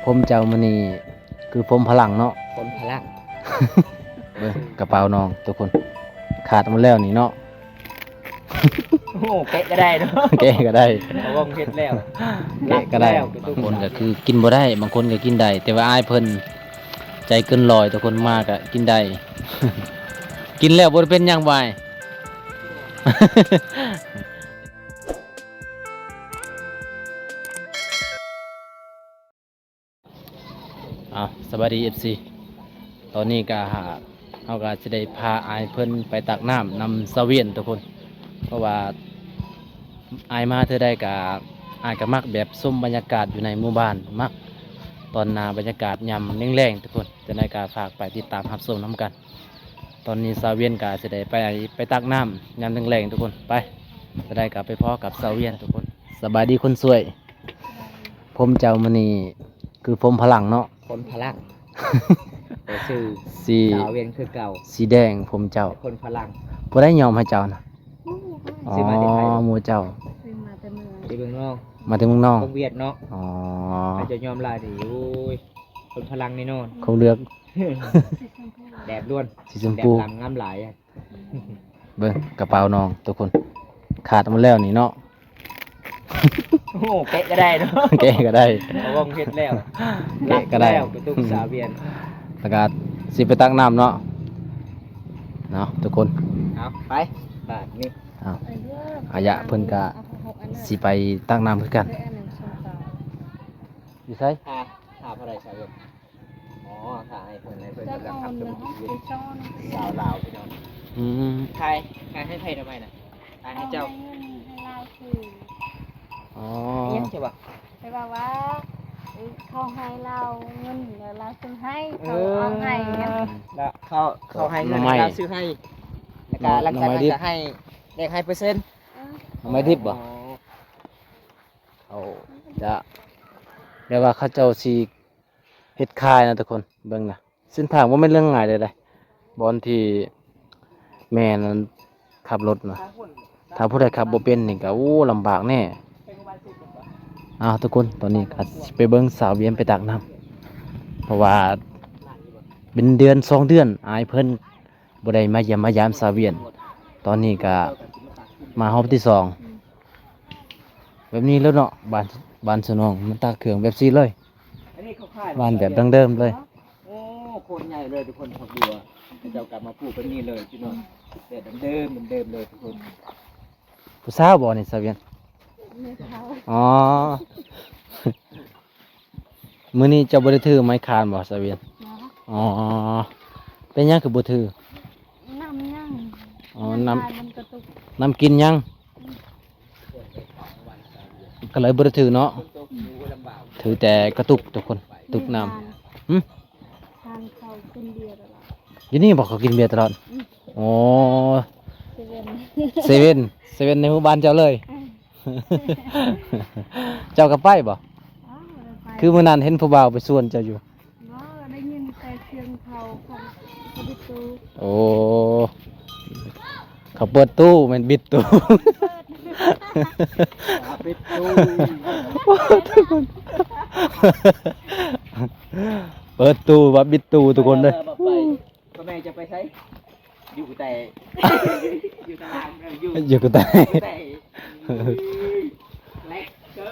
ຜົມເຈົ້າມື້ນີ້ຄືຜົມພະລັງເນາະ ຜົມພະລັງ. ເບິ່ງກະເປົານ້ອງທຸກຄົນ ຂາດໝົດແລ້ວນີ້ເນາະ. ໂອ້ ແກະກໍໄດ້ເນາະ ແກະກໍໄດ້ ເອົາວອງເຮັດແລ້ວ ແກະກໍໄດ້. ບາງຄົນກໍຄືກິນບໍ່ໄດ້ ບາງຄົນກໍກິນໄດ້ ແຕ່ວ່າອ້າຍເພິ່ນໃຈເກີນຮ້ອຍ ທຸກຄົນ ມາກໍກິນໄດ້ ກິນແລ້ວບໍ່ໄດ້ເປັນຫຍັງ ບາຍ. ອ້າວ ສະບາຍດີ ເອັຟຊີ ຕອນນີ້ກະ ເຮົາກະຊິໄດ້ພາອ້າຍເພິ່ນໄປຕັກນ້ຳນຳສາວວຽນທຸກຄົນ ເພາະວ່າອ້າຍມາເທື່ອໃດກະ ອ້າຍກະມັກແບບຊົມບັນຍາກາດຢູ່ໃນໝູ່ບ້ານ ມັກຕອນໜ້າບັນຍາກາດຍາມແລງໆທຸກຄົນ. ຈັ່ງໃດກະຝາກໄປຕິດຕາມຮັບຊົມນຳກັນ. ຕອນນີ້ສາວວຽນກະຊິໄດ້ໄປ ໄປຕັກນ້ຳຍາມແລງໆທຸກຄົນ ໄປ. ຈັ່ງໃດກະໄປພໍ້ກັບສາວວຽນທຸກຄົນ. ສະບາຍດີຄົນສວຍ. ຜົມເຈົ້າມື້ນີ້ຄືຜົມພະລັງເນາະ ຜົມພະລັງ ແຕ່ຊື່ ສີ ສາວວຽນຄືເກົ່າ ສີແດງຜົມເຈົ້າ ຄົນພະລັງ. ຜູ້ໃດຍ້ອມໃຫ້ເຈົ້ານະ? ອໍ ຊື້ມາແຕ່ໃສ? ໝູ່ເຈົ້າ ຊື້ມາແຕ່ເມືອງ ທີ່ເມືອງນອກ ມາແຕ່ເມືອງນອກ ຄົນຫວຽດເນາະ. ອໍ ໃຜຈະຍ້ອມຫຼາຍນີ້ ໂອ້ຍ ຄົນພະລັງແນ່ນອນ ຄົນເລືອກ ແດດລ້ວນ ສີຊົມພູ ແດດລ້ວນງາມຫຼາຍ. ເບິ່ງກະເປົານ້ອງທຸກຄົນ ຂາດໝົດແລ້ວນີ້ເນາະ. ໂອ້ ແກະກໍໄດ້ເນາະ ແກະກໍໄດ້ ເອົາວອງເຮັດແລ້ວ ແກະກໍໄດ້ ລັກແລ້ວ ກະຕຸກສາວວຽນ. ແລ້ວກະຊິໄປຕັກນ້ຳເນາະ ເນາະທຸກຄົນ. ເອົາໄປບາດນີ້ ເອົາ ອາຍະເພິ່ນກະຊິໄປຕັກນ້ຳຄືກັນ. ຢູ່ໃສ? ຖ້າ ຖ້າເທົ່າໃດສາວວຽນ? ອໍ ຖ້າໃຫ້ເພິ່ນ ໃຫ້ເພິ່ນ ເພິ່ນຈະຮັບຊົມຊີວິດຊາວລາວພີ່ນ້ອງ. ອືມ ຂາຍ ຂາຍໃຫ້ໃຜດອກໄມ້ນະ? ຂາຍໃຫ້ເຈົ້າ ເອົາໃຫ້ເງິນໃຫ້ລາວຊື້. ອໍ ອີ່ຫຍັງເຈົ້າວ່າ? ແປວ່າວ່າ ເອີ ເຂົາໃຫ້ລາວເງິນ ແລ້ວລາວຊື້ໃຫ້ ເຂົາເອົາໃຫ້ ເອີ ແລ້ວເຂົາ ເຂົາໃຫ້ເງິນ ແລ້ວລາວຊື້ໃຫ້ ແລ້ວກະຫຼັງຈາກນັ້ນກະໃຫ້ ແລກໃຫ້ເປີເຊັນ. ເອີ ໜໍ່ໄມ້ດິບບໍ່? ອໍ ເຂົາຈະ ແບບວ່າເຂົາເຈົ້າຊິ ເຮັດຂາຍນະທຸກຄົນ. ເບິ່ງນະ ເສັ້ນທາງບໍ່ແມ່ນເລື່ອງງ່າຍເລີຍເດ້ ບ່ອນທີ່ແມ່ນັ້ນຂັບລົດນະ ຖ້າຜູ້ໃດຂັບບໍ່ເປັນນີ້ກະ ໂອ້ ລຳບາກແນ່. ອ້າວ ທຸກຄົນ ຕອນນີ້ກະຊິໄປເບິ່ງສາວວຽນໄປຕັກນ້ຳ ເພາະວ່າເປັນເດືອນສອງເດືອນ ອ້າຍເພິ່ນ ບໍ່ໄດ້ມາຢ້ຽມມາຢາມສາວວຽນ. ຕອນນີ້ກະມາຮອບທີສອງ. ອືມ ແບບນີ້ແຫຼະເນາະ ບ້ານ ບ້ານສະໜອງ ມັນຕາກເຄື່ອງແບບຊີ້ເລີຍ ບ້ານແບບດັ້ງເດີມເລີຍ. ໂອ້ ໂຄດໃຫຍ່ເລີຍທຸກຄົນ ຜັກບົວ ເຂົາເຈົ້າກະມາປູກແບບນີ້ເລີຍພີ່ນ້ອງ ແບບດັ້ງເດີມ ເດີມເລີຍທຸກຄົນ. ຜູ້ສາວບໍ່ນີ້ສາວວຽນ? ແມ່ນເຖົ້າ. ອໍ ມື້ນີ້ເຈົ້າບໍ່ໄດ້ຖືໄມ້ຄານບໍ່ສາວວຽນ? ບໍ່. ອໍ ເປັນຫຍັງຄືບໍ່ຖື? ນ້ຳຍັງ. ອໍ ນ້ຳ ມັນກະຕຸກ ນ້ຳກິນຍັງ ກະເລີຍບໍ່ໄດ້ຖືເນາະ ຖືແຕ່ກະຕຸກທຸກຄົນ ຕຸກນ້ຳ. ຫື? ທາງເຂົາກິນເບຍຕະຫຼອດ. ຢູ່ນີ້ບໍ່ ເຂົາກິນເບຍຕະຫຼອດ? ອືມ ໂອ້ ເຊເວັນ ເຊເວັນ ເຊເວັນໃນໝູ່ບ້ານເຈົ້າເລີຍ. ເອີ ເຈົ້າກໍໄປບໍ່? ອໍ ບໍ່ໄດ້ໄປ. ຄືມື້ນັ້ນເຫັນຜູ້ບ່າວໄປຊວນເຈົ້າຢູ່. ບໍ່ ໄດ້ຍິນແຕ່ສຽງເຂົາ ເຂົາ ເຂົາບິດຕູ້. ໂອ້ ເຂົາເປີດຕູ້ ແມ່ນບິດຕູ້. ເປີດຕູ້ ເປີດຕູ້ວ່າບິດຕູ້ທຸກຄົນເດີ. ພໍ່ແມ່ຈະໄປໃສ? ຢູ່ແຕ່ ຢູ່ຕະຫຼາດ ຢູ່ ຢູ່ກະແຕ ຢູ່ແຕ່ ແລກເກີ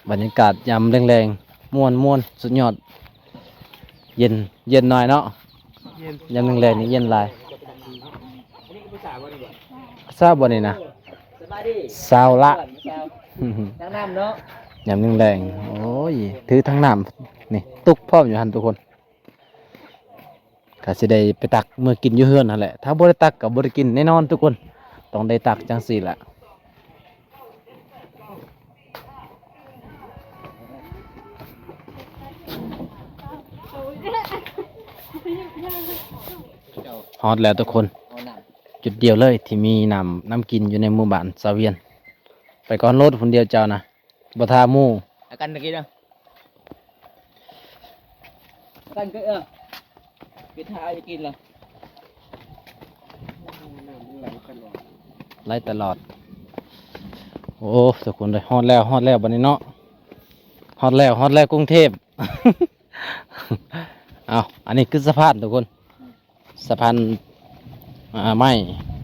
ບັນຍາກາດຍາມແລງໆ ມ່ວນໆ ສຸດຍອດ ເຢັນ ເຢັນໜ້ອຍເນາະ. ເຢັນ ຍາມແລງໆນີ້ເຢັນຫຼາຍ. ອັນນີ້ກໍຜູ້ສາວບໍ່ນີ້ບໍ່? ຜູ້ສາວບໍ່ນີ້ນະ? ສະບາຍດີ ສາວລະ ສາວ ທັງນ້ຳເນາະ ຍາມແລງໆ. ໂອ້ຍ ຖືທັງນ້ຳນີ້ ຕຸກພ້ອມຢູ່ຫັ້ນທຸກຄົນ. ກະຊິໄດ້ໄປຕັກເມືອກິນຢູ່ເຮືອນຫັ້ນແຫຼະ ຖ້າບໍ່ໄດ້ຕັກກະບໍ່ໄດ້ກິນແນ່ນອນທຸກຄົນ ຕ້ອງໄດ້ຕັກຈັ່ງຊີ້ແຫຼະ. ຮອດແລ້ວທຸກຄົນ ຈຸດດຽວເລີຍທີ່ມີນ້ຳ ນ້ຳກິນຢູ່ໃນໝູ່ບ້ານສາວວຽນ. ໄປກ່ອນໂລດ ຜູ້ດຽວເຈົ້ານະ. ບໍ່ຖ້າໝູ່ ອາກັນຕະກີ້ນະ ອາກັນກໍເອີ ໄປຖ້າອາກິນລະ ໄຫຼຕະຫຼອດ ໄຫຼຕະຫຼອດ. ໂອ້ ທຸກຄົນເອີຍ ຮອດແລ້ວ ຮອດແລ້ວບັດນີ້ເນາະ. ໄຜ ຮອດແລ້ວ ຮອດແລ້ວກຸງເທບ. ເອົາ ອັນນີ້ຄືສະພານທຸກຄົນ ສະພານ ອ່າ ໄມ້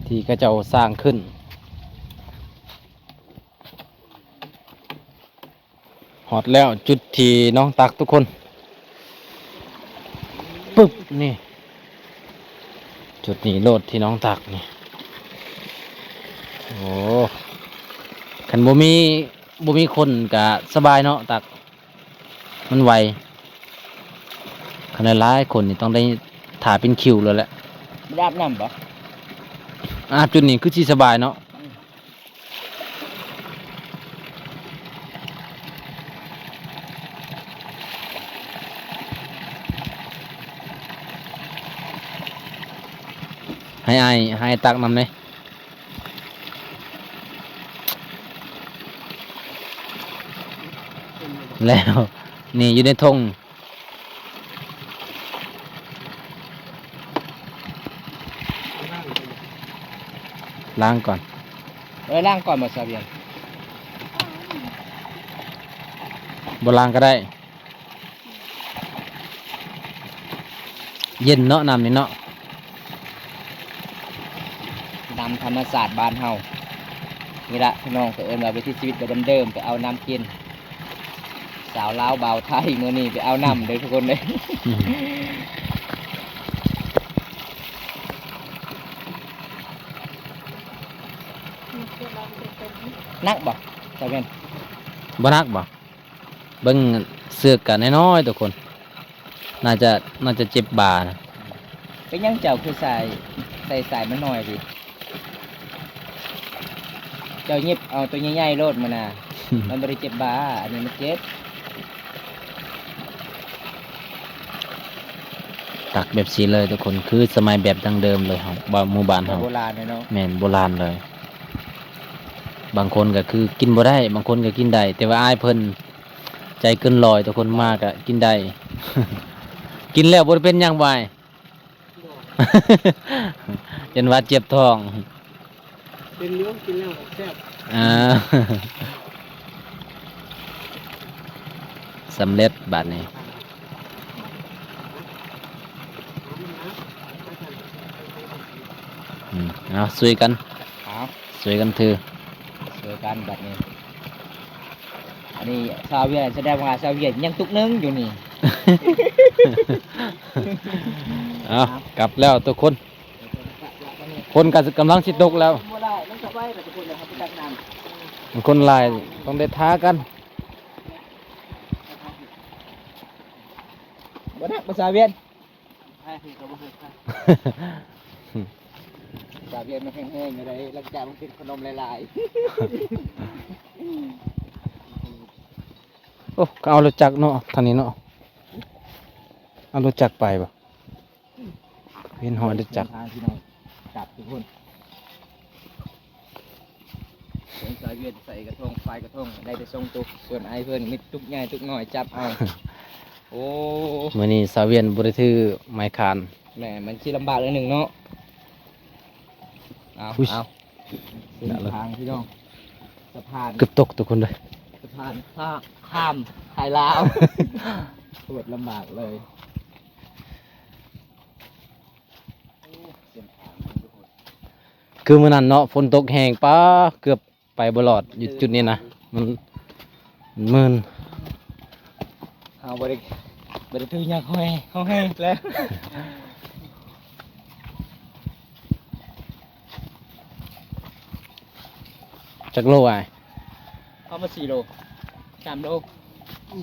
ທີ່ເຂົາເຈົ້າສ້າງຂຶ້ນ. ຮອດແລ້ວຈຸດທີ່ນ້ອງຕັກທຸກຄົນ. ປຶບ ນີ້ ຈຸດນີ້ໂລດທີ່ນ້ອງຕັກນີ້. ໂອ້ ຄັນບໍ່ມີ ບໍ່ມີຄົນກະສະບາຍເນາະຕັກ ມັນໄວ. ຄັນຫຼາຍໆຄົນນີ້ຕ້ອງໄດ້ຖ້າເປັນຄິວໂລດແຫຼະ. ໄດ້ອາບນ້ຳບໍ່? ອາບຈຸດນີ້ຄືຊິສະບາຍເນາະ. ໃຫ້ອ້າຍ ໃຫ້ອ້າຍຕັກນຳແດ່. ແລ້ວ ນີ້ຢູ່ໃນຖົງ. ລ້າງກ່ອນ. ເອີ ລ້າງກ່ອນບໍ່ຊາວຽນ? ບໍ່ລ້າງກໍໄດ້. ເຢັນເນາະ ນ້ຳນີ້ເນາະ. ນ້ຳທຳມະຊາດບ້ານເຮົານີ້ລະພີ່ນ້ອງ ເຂົາເອີ້ນວ່າວິຖີຊີວິດແບບເດີມໆ ໄປເອົານ້ຳກິນ. ສາວລາວບ່າວໄທ ມື້ນີ້ໄປເອົານ້ຳເດີທຸກຄົນເດີ. ໜັກບໍ່ ຊາວເວັນ? ບໍ່ໜັກບໍ່? ເບິ່ງເຊືອກກະນ້ອຍໆທຸກຄົນ ໜ້າຈະ ໜ້າຈະເຈັບບ່ານະ. ເປັນຫຍັງເຈົ້າຄືສາຍ ໃສ່ສາຍມັນໜ້ອຍຕິ? ເຈົ້າຫຍິບເອົາຕົວໃຫຍ່ໆໂລດມື້ໜ້າ ມັນບໍ່ໄດ້ເຈັບບ່າ ອັນນີ້ມັນເຈັບ. ຕັກແບບຊີ້ເລີຍທຸກຄົນ ຄືສະໄໝແບບດັ້ງເດີມເລີຍ ເຮົາ ບ້ານ ໝູ່ບ້ານເຮົາ ແບບໂບລານເລີຍເນາະ. ແມ່ນ ໂບລານເລີຍ. ບາງຄົນກໍຄືກິນບໍ່ໄດ້ ບາງຄົນກໍກິນໄດ້ ແຕ່ວ່າອ້າຍເພິ່ນໃຈເກີນຮ້ອຍ ທຸກຄົນມາກໍກິນໄດ້. ກິນແລ້ວບໍ່ໄດ້ເປັນຫຍັງບໍ່ອ້າຍ? ບໍ່ ຢ້ານວ່າເຈັບທ້ອງ. ເປັນຢູ່ ກິນແລ້ວແຊບ. ອ່າ ສຳເລັດບາດນີ້. ອືມ ເອົາ ຊ່ວຍກັນ ເອົາ ຊ່ວຍກັນຖື ຊ່ວຍກັນບາດນີ້. ອັນນີ້ຊາວຫວຽດ ສະແດງວ່າຊາວຫວຽດຍັງຕຸກໜຶ່ງຢູ່ນີ້. ເອົາ ກັບແລ້ວທຸກຄົນ ຝົນກໍກຳລັງຊິຕົກແລ້ວ. ຄົນຫຼາຍຕ້ອງໄດ້ຖ້າກັນ. ບໍ່ນັກພາສາຫວຽດ. ພາສາຫວຽດມັນແຮງໆຢູ່ໃດ ຫຼັງຈາກມັນກິນຂະໜົມຫຼາຍໆ. ໂອ້ ກໍເອົາລົດຈັກເນາະ ທາງນີ້ເນາະ ເອົາລົດຈັກໄປບໍ່? ເຫັນຮອຍລົດຈັກ. ທາງພີ່ນ້ອງ ກັບທຸກຄົນ. ສົງສາຍຫວຽດໃສ່ກະທົງ ປາຍກະທົງ ໄດ້ແຕ່ສອງຕຸກ ສ່ວນອ້າຍເພິ່ນມີຕຸກໃຫຍ່ຕຸກນ້ອຍຈັບເອົາ. ໂອ້ ມື້ນີ້ສາວຫວຽດບໍ່ໄດ້ຖືໄມ້ຄານ. ແມ່ນ ມັນຊິລຳບາກໜ້ອຍໜຶ່ງເນາະ. ເອົາ ເອົາ ເສັ້ນທາງພີ່ນ້ອງ ສະພານ ເກືອບຕົກທຸກຄົນເດີ. ສະພານຂ້າມ ຂ້າມໄທລາວ ໂຄດລຳບາກເລີຍ. ຄືມື້ນັ້ນເນາະ ຝົນຕົກແຮງ ປ້າ ເກືອບໄປບໍ່ລອດຢູ່ຈຸດນີ້ນະ ມັນ ມັນມື່ນ. ເຮົາບໍ່ໄດ້ ບໍ່ໄດ້ຖືຫຍັງ ເຮົາແຮງ ເຮົາແຮງແລ້ວ. ຈັກໂລອ້າຍ? ເອົາມາສີ່ໂລ ສາມໂລ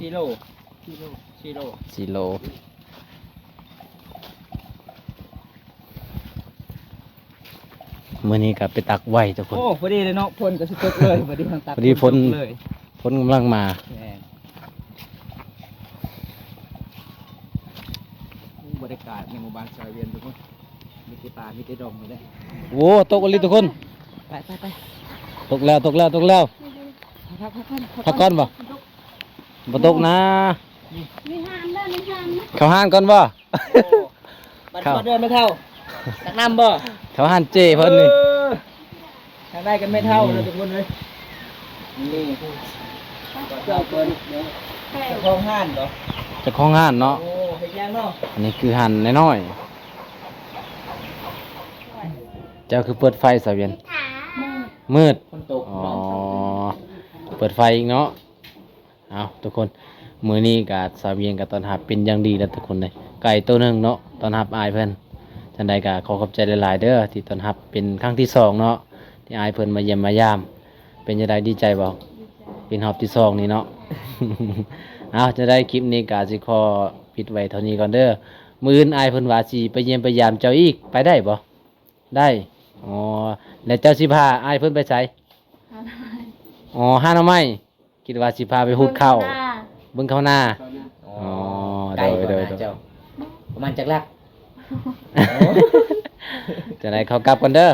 ສີ່ໂລ ສີ່ໂລ ສີ່ໂລ. ມື້ນີ້ກໍໄປຕັກໄວ້ທຸກຄົນ. ໂອ້ ພໍດີເລີຍເນາະ ຝົນກໍຊິຕົກເລີຍ ພໍດີເຮົາຕັກ ພໍດີຝົນ ຝົນຕົກເລີຍ ຝົນກຳລັງມາ. ແມ່ນ. ໂອ້ ບັນຍາກາດໃນໝູ່ບ້ານຊາວຫວຽດທຸກຄົນ ມີແຕ່ປ່າ ມີແຕ່ດົງເລີຍ. ໂອ້ ຕົກອີ່ຫຼີທຸກຄົນ. ໄປ ໄປ ໄປ. ຕົກແລ້ວ ຕົກແລ້ວ ຕົກແລ້ວ. ພັກກ່ອນບໍ່? ບໍ່ຕົກນາ. ມີຮ້ານເດີ ມີຮ້ານນະ. ເຂົ້າຮ້ານກ່ອນບໍ່? ໂອ້ ບັດມາເດີແມ່ເຖົ້າ ຕັກນ້ຳບໍ່? ເຂົ້າຮ້ານເຈ້ເພິ່ນນີ້. ເອີ ທາງໃດກັນແມ່ເຖົ້າເດີ ອືມ ທຸກຄົນເອີຍ. ນີ້ ເຈົ້າເປັນເຈົ້າຂອງຮ້ານບໍ່? ເຈົ້າຂອງຮ້ານເນາະ. ໂອ້ ເຮັດຫຍັງເນາະ? ອັນນີ້ຄືຮ້ານນ້ອຍໆ. ເຈົ້າຄືເປີດໄຟ ສາວວຽນ? ມືດ. ຝົນຕົກ. ອໍ ເປີດໄຟອີກເນາະ. ເອົາ ທຸກຄົນ ມື້ນີ້ກະສາວວຽນກະຕ້ອນຮັບເປັນຢ່າງດີແລ້ວທຸກຄົນເດ້. ໄກ່ໂຕໜຶ່ງເນາະ ຕ້ອນຮັບອ້າຍເພິ່ນ. ຈັ່ງໃດກະຂໍຂອບໃຈຫຼາຍໆເດີ ທີ່ຕ້ອນຮັບເປັນຄັ້ງທີສອງເນາະ ທີ່ອ້າຍເພິ່ນມາຢ້ຽມມາຢາມ. ເປັນຈັ່ງໃດ ດີໃຈບໍ່? ເປັນຮອບທີສອງນີ້ເນາະ. ເອົາ ຈັ່ງໃດຄລິບນີ້ກະຊິຂໍປິດໄວ້ເທົ່ານີ້ກ່ອນເດີ. ມື້ອື່ນອ້າຍເພິ່ນວ່າຊິໄປຢ້ຽມໄປຢາມເຈົ້າອີກ ໄປໄດ້ບໍ່? ໄດ້. ອໍ ແລ້ວເຈົ້າຊິພາອ້າຍເພິ່ນໄປໃສ? ຫາໜໍ່ໄມ້. ອໍ ຫາໜໍ່ໄມ້. ຄິດວ່າຊິພາໄປຫູດເຂົ້າ ເບິ່ງເຂົ້ານາ. ອໍ ອໍ ໄກ ໂດຍ ບໍ່ ໂດຍ ນາ ໂດຍ ເຈົ້າ? ປະມານຈັກຫຼັກ? ຈັ່ງໃດ ຂໍກັບກ່ອນເດີ.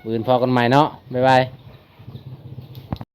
ເອີ ມື້ອື່ນພໍ້ກັນໃໝ່ເນາະ. ບາຍບາຍ.